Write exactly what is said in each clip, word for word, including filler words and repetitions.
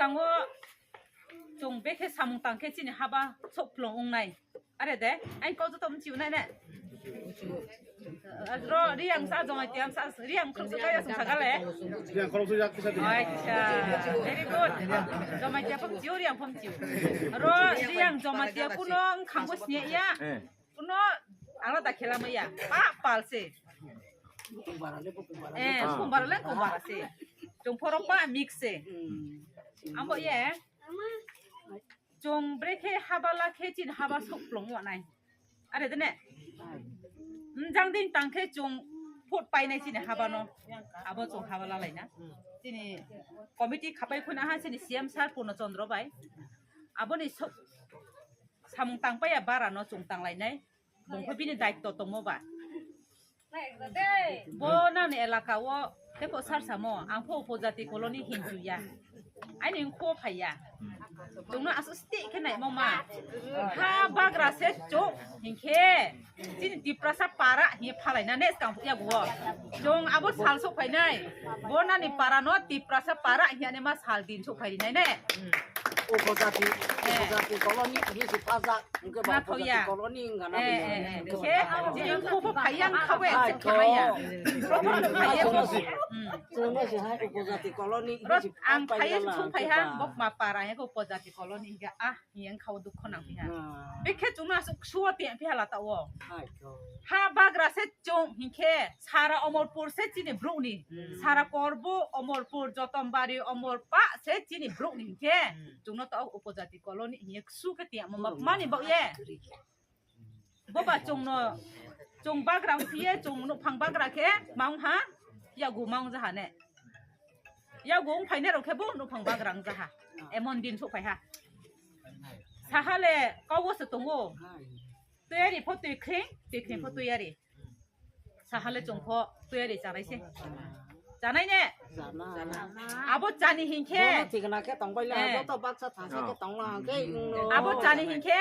Tango chwng bekhe samung tangkhe chini haba sok phlong wngnai. Are de, ai kok joto mchiu nai ne. Ro Riang sa Jamatia sa Riang khok sa kaya sung sagale. Yang kalau sudah kita. Acha, very good. Jamatia pom chiu Riang pom chiu. Ro Riang Jamatia kuno khangbo sini ya. Kuno alada khela maya. Pa pal se. Eh, kumbara le kumbara se. Chwng phoro pa mix se. Ambo ye. Chwng brekhe haba la khe chini haba sok phlong wanai. Are de ne? Mjang din tang khe chwng phut painai chini haba no. Abo chwng haba la laina. Chini committee khapai khuna ha chini C M sir Purno Chandra bai. Aboni sok samung tang paya bara no chwng tang lainai. Bongkho bini daitto tongmo ba. Bo nani elaka o tebo sar samo, ang pho upojati colony hinju ya. Aini ungkho phai ya. Chwngno aswk sti khe naimo ma. Ha bagra se chwng hinkhe. Chini Tiprasa para hi phalai na ne skang ya go. Chwng abo sal sok phai nai. Bo nani para no Tiprasa para hi ane ma sal din sok phai nai ne. Upojati, upojati colony hi si pajak. Hingke ba upojati colony hingka na. Eh, eh, eh. Hingke jing kho pho phai yang kha we se khe maya. Prothom phai ye bo. Chwngno se hai upojati colony. Rot ang phai ye sung phai ha bok ma para ye upojati colony hingke ah yang kha dukho nang phi ha. Bekhe chwngno aswk suo te phi ha lata o. Ha bagra se chwng hingke sara Omorpur se chini bruk ni. Sara Korbo Omorpur Jotombari Omorpa se chini bruk ni hingke. Chwngno to upojati colony hingke. Su khe tiya mo mani bok ye. Boba chwngno chwng bagra wngphi ye chwng nuphang bagra khe maung ha. Yagu maung jaha ne. Yagu wng phainai rok khe bo nuphang bagra wng jaha. Emon din sok phai ha. Sahale kau se tongo. Tuyari pho twi khring, twi khring pho tuyari. Sahale chwng pho tuyari chanai se. Chanai ne? Abo chani hinkhe. Bono thikna khe tongbai la, joto baksa thangsa khe tongla hangkhe. Abo chani hinkhe.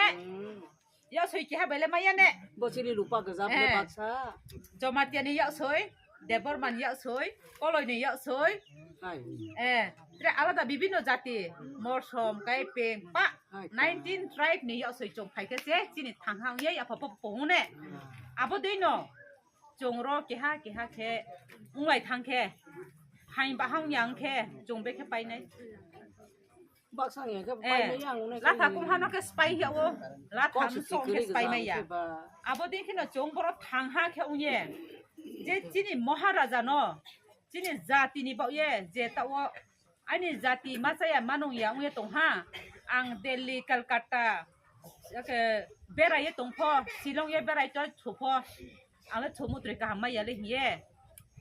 Yaksoi keha bele maya ne? Bo chini rupa gajab ne baksa. Jamatia ni yaksoi, Debbarma ni yaksoi, Koloi ni yaksoi. Eh, tre alada bibinno jati, Morsom, Kaipeng, pa, nineteen tribe ni yaksoi chwng phaikhe se chini thangha wngya yapha pho pohune. Abo dei no. Chwng ro keha keha khe wnglai thang khe, hain bahang yang khe chwng bekhe painai. Baksa yang khe painai yang wngnai. Latha kum hano khe spai ya o, latha msong khe spai maya. Abo dei kheno chwng boro thang ha khe wngye. Je chini Maharaja no, chini jati ni bauye, je ta o Ani jati machaya manung ya wngya tong ha. Ang Delhi, Calcutta, ake berai ye tong pho, Shillong ye berai to thu pho. Ang le thumutri kaham maya le hiye.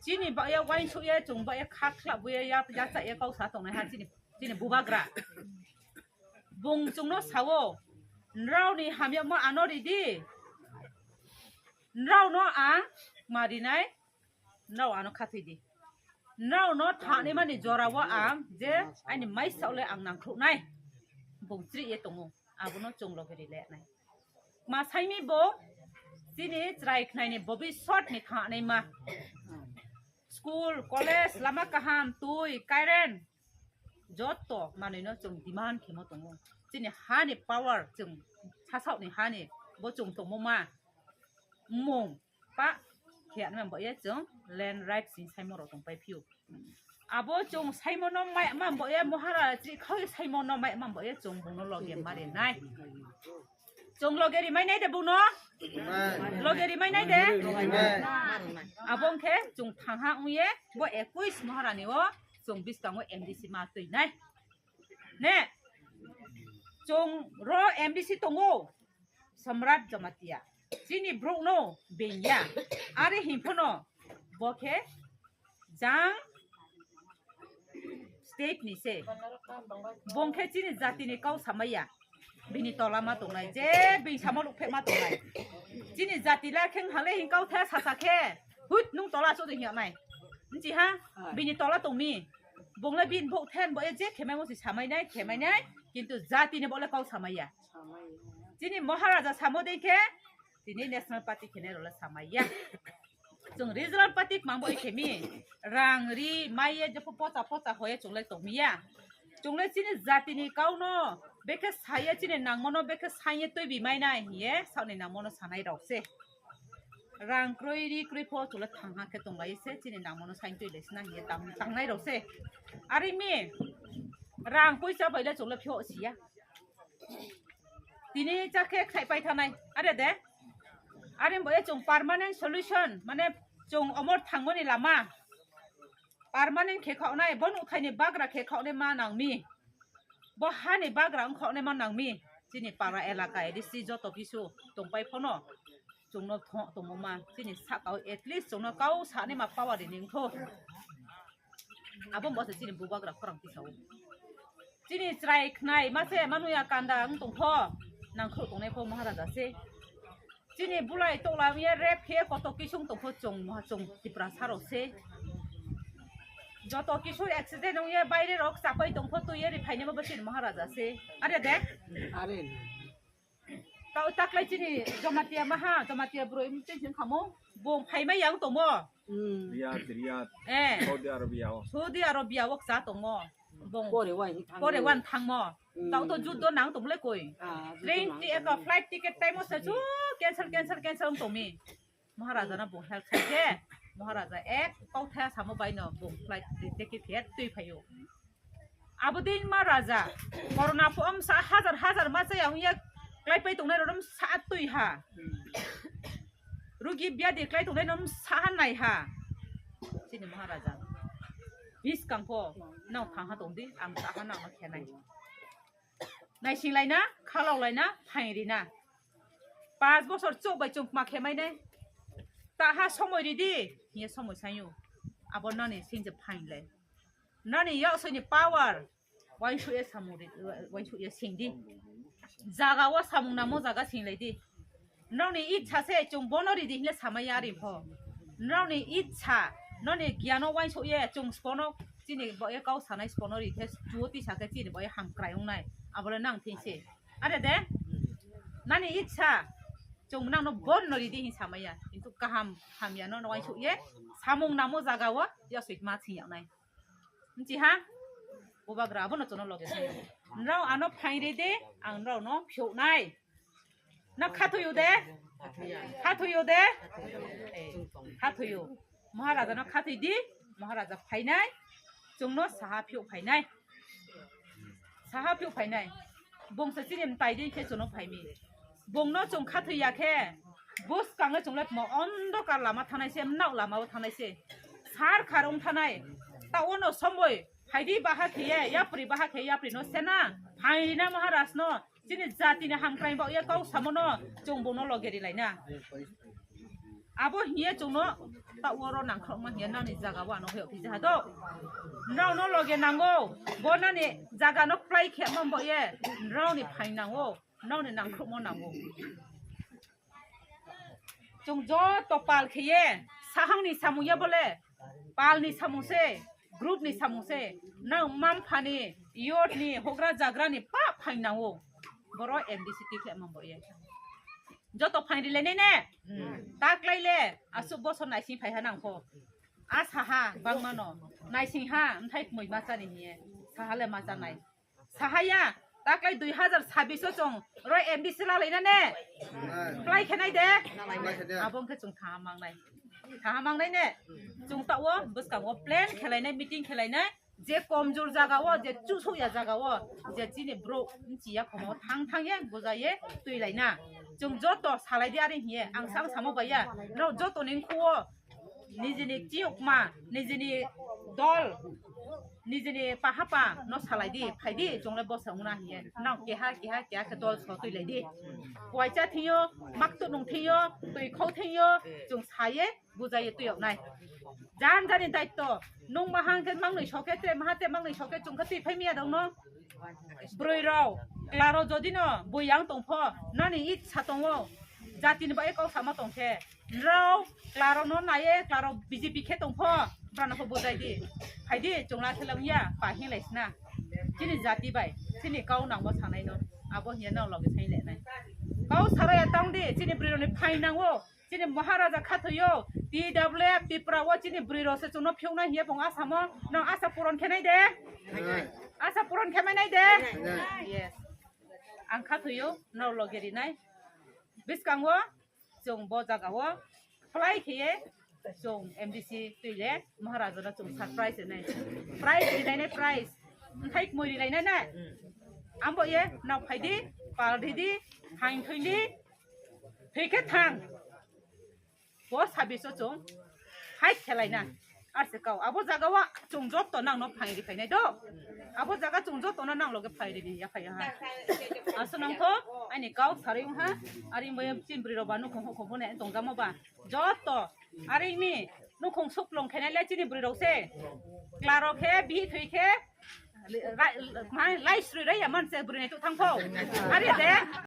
Chini ba ye wain su ye, chung ba ye khak khlak bu ye, ya, ya cha ye kau sa tong nai ha chini, chini bubagra. Bung chung no sao. Nrao ni hamya mo ano ridi. Nrao no ang ma rinai. Nrao ano khathoi di. Nrao no thani mani jora o ang je ani maisa le ang nangkhruh nai. Bung chri ye tongo. Abono chung loge ri le nai. Ma saimi bo chini chrai khnai ni bobisot ni thani ma. School, college, lama kaham, twi, current. Joto manwi no chung demand khemo tongo. Chini hani power chung sasao ni hani bo chung tongmo ma. Mung pa khe ano bo ye chung land rights ni saimo rok tong pai phiu. Abo chung saimo no mai ma bo ye mohara chri khau saimo no mai ma bo ye chung bung no loge mari nai. Chung loge rimai nai de buno? Loge rimai nai de? Abo wngkhe chung thangha wngye bo ekuis Maharani o chung biskango M D C ma twi nai. Ne? Chung ro M D C tongo. Samrat Jamatia. Chini bruk no bengya. Are hinphono bo khe jang state ni se. Bong khe chini jati ni kau samaya. Bini tola ma tongnai. Je bini samo lukphe ma tongnai. Chini jati la kheng hale hin kau the sasa khe. Huit nung tola so de hiya nai. Nchi ha? Bini tola tongmi. Bong le bin bok then bo ye je khemai mo si samai nai, khemai nai. Kintu jati ni bo le kau samaya. Chini Maharaja samo de khe. Tini National Party khene role samaya. Chung regional party mang bo khemi rang ri mai ye jepho pocha pocha hoye chung lai tong miya. Chungle chini jatini kauno bekhe saya chini nangmano bekhe saiye twibi mainai hiye sakni nangmano sanai rok se. Rang kroi ri kroi pho chungle thangha khe tonglai se chini nangmano sain twi lesna hiye tang tangnai rok se. Ari mi rang poisa baile chungle phio siya. Tini chakhe khai pai thanai. Are de. Are bo e chung permanent solution mane chung omor thangmani lama. Permanent khe khawnai, bo nukthai ni bagra khe khawnai ma nangmi. Bo ha ni bagra wng khawnai ma nangmi. Chini para elaka A D C joto kisu tongpai phono. Chungno tho-, tongmo ma. Chini sakao at least chungno kau sani ma power rini wngtho. Abo bo se chini bubagra khorang tisao. Chini chrai khnai ma se manuya kanda wng tongtho. Nangkhru tongnai pho Maharaja se. Chini bulai tokla wngya rep khe koto kisung tongpho chwng moha chwng Tiprasa rok se. Joto kisur accident wngya baire rok chapai tongpho twi ri phainai bo chini Maharaja se. Are de? Are. Tao taklai chini Jamatia maha, Jamatia bwrwi mtwi sin khamo. Bong phaimai yang tongmo. Hmm. Riyadh, Riyadh. Eh. Saudi Arabia o. Saudi Arabia o cha tongmo. Bong. Pore wan thangmo. Pore wan thangmo. Hmm. Tao to juddo nang tongmole koi. Ah, juddo nang tongmole. Train ti-, eko flight ticket time o se chu cancel, cancel, cancel wng tongmi. Maharaja no bung help khe, Maharaja ek kau thaya samo bai no bung flight ticket khe twi phaio. Abo din Maharaja, corona pho om sa hajar hajar ma chaya wngya klai pai tongnai rok sa twi ha. Rugi biadi klai tongnai nom sa ha nai ha. Chini Maharaja. Bis kang pho, nang thang ha tong di, ang sa ha nang ma khe nai. Naising laina, khalok laina, phaing rina. Pas bosor chok bai chwng ma khe mai nai. Ta ha somoi ridi, hiye somoi sayo. Abo nani sing je phaing lai. Nani yok sini power. Wainsu ye samung ri, wainsu ye sing di. Jaga o samung namo jaga sing lai di. Nokni itsa se chwng bono ridi hinle samaya ari pho. Nokni itsa, nokni giano wainsu ye chwng spono chini bo ye kau sanai spono ri khe chuo tisa khe chini bo ye ham krai wngnai. Abole nang thing se. Are de? Nani itsa chwng nangno bono ridi hin samaya. Kintu kaham hamya no wainsu ye samung namo jaga o ya sui ma sing yaknai. Nchi ha? Bubagra abono chwngno loge thangya. Nrao ano phaing ri de, ang nrao no phioknai. Na khathoyo de? Khathoyo de? Eh, khathoyo. Maharaja no khathoi di, Maharaja phainai, chwngno saha phiok phainai. Saha phiok phainai. Bongsa chini mtai di khe chwngno phaimi. Bongno chwng khathoi ya khe, bwskango chwng le tmo ondokar lama thanai se, mnok lama o thanai se. Sar khar wng thanai. Ta ono somoi, phaidi baha khiye, yapri baha khiye, yapri no sena, phaina Maharaj no, chini jati ni hamkrai ba ye kau samo no, chwng bono loge ri laina. Abo hiye chwngno ta oro nangkhrokma hiye nani jaga o ano hoyok phi jaha do. Nrao no loge nango, bo nani jaga no plai khe mambo ye, nrao ni phain nango, nrao ni nangkhrokmo nango. Chwng joto pal khiye, sahang ni samung ya bole, pal ni samung se, group ni samung se, nang mamphani, youth ni, hogra jagra ni pa phain nango. Boro M D C ti khe mambo ye. Joto phain ri le ne ne? Hmm. Ta klai le, asuk bosor naising phai ha nang pho. A saha bangmano, naising ha, mthai kmui ma chani hiye, saha le ma chanai. Sahaya, ta klai dui hazar sabbish o chwng, roi M D C la lai na ne? Plai khe nai de? Plai khe de. Abo wngkhe chwng thaha mangnai. Thaha mangnai ne? Chwng ta o, bwskango plan khe lai nai, meeting khe lai nai. Je komjor jaga o, je chusuk ya jaga o, je chini bro, nchi ya khomo thang thang ye, buja ye, twi lai na. Chwng joto salai di ari hiye, ang sang samo bai ya, no joto ni khu o, nijini chiyokma, nijini dol, nijini pahapa no salai di, phai di, chwng le bosa wngna hiye, no keha, keha, keha khe dol so twi lai di. Puaisa thing yo, maktu nung thing yo, twi khou thing yo, chwng sa ye, bujaiye twi yoknai. Jan jani daitto. Nung mahang khe mangnoi soke, te maha te mangnoi soke, chwng khe twi phai miya dong no. Broi rok, klaro jodi no, bui yang tong pho, nani itsa tongo. Jati ni bai kok sama tong khe. Nrao, klaro no naye, klaro B J P khe tong pho, brano pho bujai di. Hai di, chwng la khe lam ya, pa hin lai sna. Chini jati bai, chini kau nang bo sanai no. Abo hiya no loge sai le nai. Kau saro ya tong di, chini broi rok ni phai nango. Chini Maharaja khathoyo, T W F Tripura o chini bwrwi rok se chwngno phiyokna hiya bong asamo, nang asa puron khenai de? Hai, hai. Asa puron khe mainai de? Yes. Ang kha thuyo, no loge rinai. Biskango, chwng bo jagao, phlai khiye, chwng M D C twile, Maharaja no chwng surprise rinai. Prize rinai nai, prize. Nthai kmui rinai nai na. Ambo ye, no phaidi, pal didi, hain thuindi, thwi khe thang. Bo sabiso chwng fight khelaina. Arse kau. Abo jagao chwng jotto nangno phairi phainai do. Abo jaga chwng jotto no nang loge phairi ni ya phaiya ha. Aso nang tho ani kau sarwi ha. Ari mo chin bri roba nukhung hukhung bone tongjamo ba. Jotto. Ari mi nukhung suklong khenai le chini bri rok se. Klaro khe, bihi thwi khe. Lai, lai srwi rai ya man se bri nai tu thang tho. Ari de.